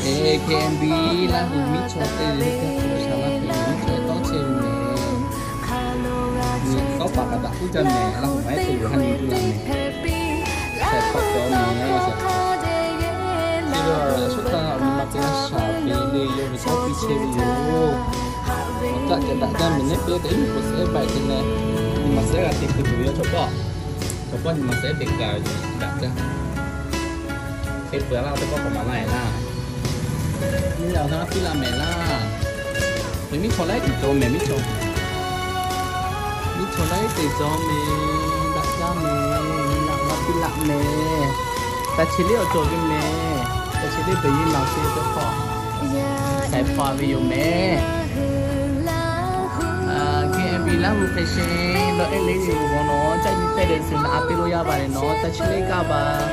Eˬ, K M B Laˇ hu miˉ chaw teˇ ve teˇ hk'awꞈ sha laˇ hpehꞈ ve miˉ chaw tawˇ chehˇ ve mehˍ. Nyi tawˇ paˍ kaꞈ daꞈ puiˉ jaˇ mehˍ, Laˇ hu maˇ heˆ te yoˬ haˉ nyi tuˬ laˇ mehˍ. Shehˍ hpaˇ cawˬ mehˍ, shehˍ hpaˇ. Chi ve awˬ yaꞈ shuˉ htaˇ awˬ nyi ma te g'a shaˍ ve le, yawˇ ve tawˇ piˇ chehˇ ve yoˬ. Awˬ caˆ ceh daꞈ jaˇ mehˍ, neˉ pehˇ te iˉ k'o shehˍ hpaˇ te leh, nyi ma shehˍ g'a te hkui tuˬ ve yoˬ chaw pawˆ. Chaw pawˆ nyi ma shehˍ te kaꞈ daꞈ jaˇ. Hk'e peuˬ laˇ teˇ pawˆ k'awꞈ maˍ laˇ e laˇ. Nyi laˬ g'a piˇ laˇ mehˍ laˇ. Mehˍ miˉ chaw laiˉ te cawˬ mehˍ, miˉ chaw, miˉ chaw laiˉ te cawˬ mehˍ, daꞈ jaˇ mehˍ, nyi laˬ g'a piˇ laˇ mehˍ. Taˇ chi leˇ awˬ cawˬ ve mehˍ. Taˇ chi leˇ pehˬ yeˇ naˬ te teˇ hk'awꞈ shehˍ hpaˇ ve yoˬ mehˍ. K M B Laˇ hu hk'e sheˍ lawˬ e le ve awˬ g'awˬ nawˬ caˇ nyi tehˆ leh suhˍ naꞈ a piˇ lo yaˇ baˬ leh nawˬ taˇ chi leˇ kaˇ baˬ.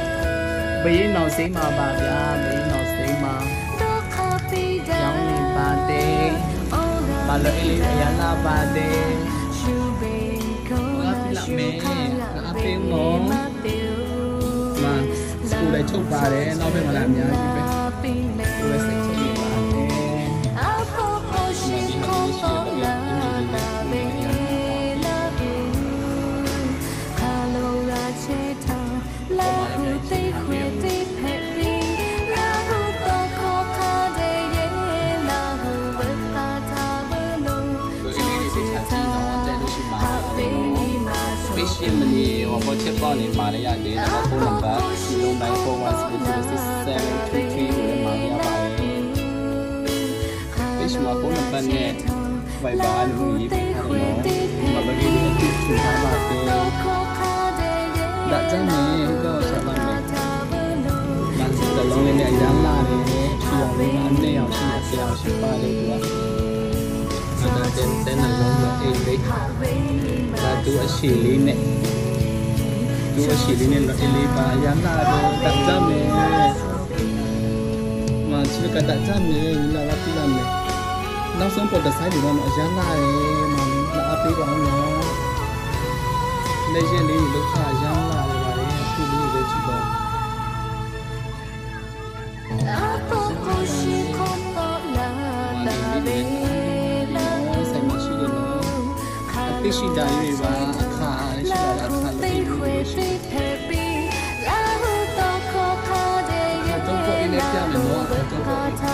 Pehˬ yeˇ naˬ te maˍ baˬ yaˇ, pehˬ yeˇ naˬ te maˍ. Yaꞈ nyi baˬ te, maˍ lawˬ e le yaˇ laˇ baˬ te. Laˇ piˇ laˇ mehˍ, naꞈ a piˇ nawˬ. Maˍ, school leh choˆ baˬ leh nawˬ ve maˍ laˇ mehˍ a piˇ ve. School leh shehˍ choˆ ve baˬ te. Teˇ shiˍ mvuhˇ miˬ awˬ hk'aw chehˇ pawˆ leh maˍ leh yaˇ dehꞈ, phone number nine four one six zero six seven two three leh maˍ leh yaˇ paˍ leh, teˇ shiˍ ma phone number neh, Viber a loˬ yeˇ ve hk'a leh nawˬ, maˍ lawˬ e le tuˬ tuˬ htaˇ maˍ te. Daꞈ jaˇ mehˍ, g'aˇ shaˍ laˇ mehˍ. Maˍ suhˍ taˍ lawˬ ve leh a yaˇ laˇ ve, chi yaˇ ve a nehˇ awˬ shinˉ yaˇ te awˬ shinˉ paˇ leh tuˬ a. Aˬ daꞈ te te naˬ lawˬ lawˬ e le. Daꞈ tuˬ a shiˍ le neh, tuˬ a shiˍ le neh lawˬ e le paˍ a yaˇ laˇ ve daꞈ jaˇ mehˍ. Maˍ chi ve kaꞈ daꞈ jaˇ mehˍ, nyi laˬ g'a piˇ laˇ mehˍ. Naˇ suhˉ pawˆ daꞈ saiˉ ve maˇ nawˬ a yaˇ laˇ e, maˍ laˇ a piˇ laˇ nawˬ. Leh yehˇ le lo htaˇ a yaˇ laˇ ve la le, a tuˇ le ve chi bawˬ. Teˇ shiˍ daꞈ ve va, a hk'aˇ leh shiˍ daꞈ ve a hk'aˇ leh teˇ shiˍ. Hk'aˬ cawˇ kawˆ e leh piˇ a mehˍ nawˬ, hk'aˬ cawˇ kawˆ e.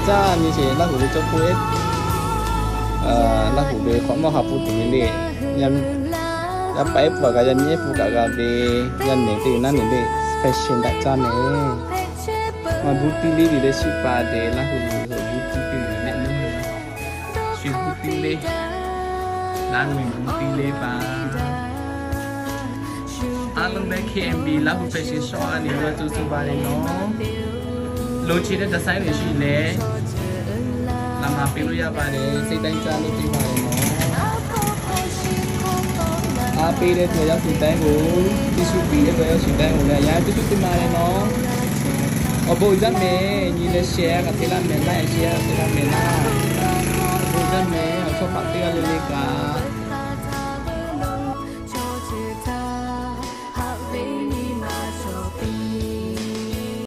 Caˇ nyi sheˍ Laˇ huˍ ve cawˇ hk'oˆ e, Laˇ huˍ ve hk'awꞈ nawˉ ha hpu tuˬ ve le. Yaˇ paˍ ehˉ hpu kaꞈ g'a, yaˇ miˇ ehˉ hpu kaꞈ g'a ve, yaˇ nehˬ teˇ g'uiˬ naˉ nehˬ le, fashion daꞈ jaˇ mehˍ. Maˇ buˇ tiˇ leˇ ve leh shiˍ paˍ dehꞈ Laˇ huˍ ve buˇ tiˇ teˇ g'uiˬ nehˬ le. Shu buˇ tiˇ leˇ, Laˇ huˍ buˇ tiˇ leˇ paˍ. A loˍ meh K M B Laˇ huˍ fashion shop a liꞈ g'a tuˬ tuˬ baˬ le nawˬ. Loˍ chi teˇ htaꞈ saiˉ ve shiˍ leh, laꞈ maˍ piˇ lo yaˇ paˍ leh, seˇ taiˇ caˇ lo teˇ paˍ le nawˬ. A piˇ leh tuˬ yaˇ shu taiˇ k'o, teˇ shu piˇ leh tuˬ yaˇ shu taiˇ k'o leh, yaˇ teˇ shu teˇ ma le nawˬ. Awˬ bon uiˍ jaˇ mehˍ, nyi leh share a kaꞈ te laˇ mehˍ, like share a kaꞈ te laˇ mehˍ laˇ.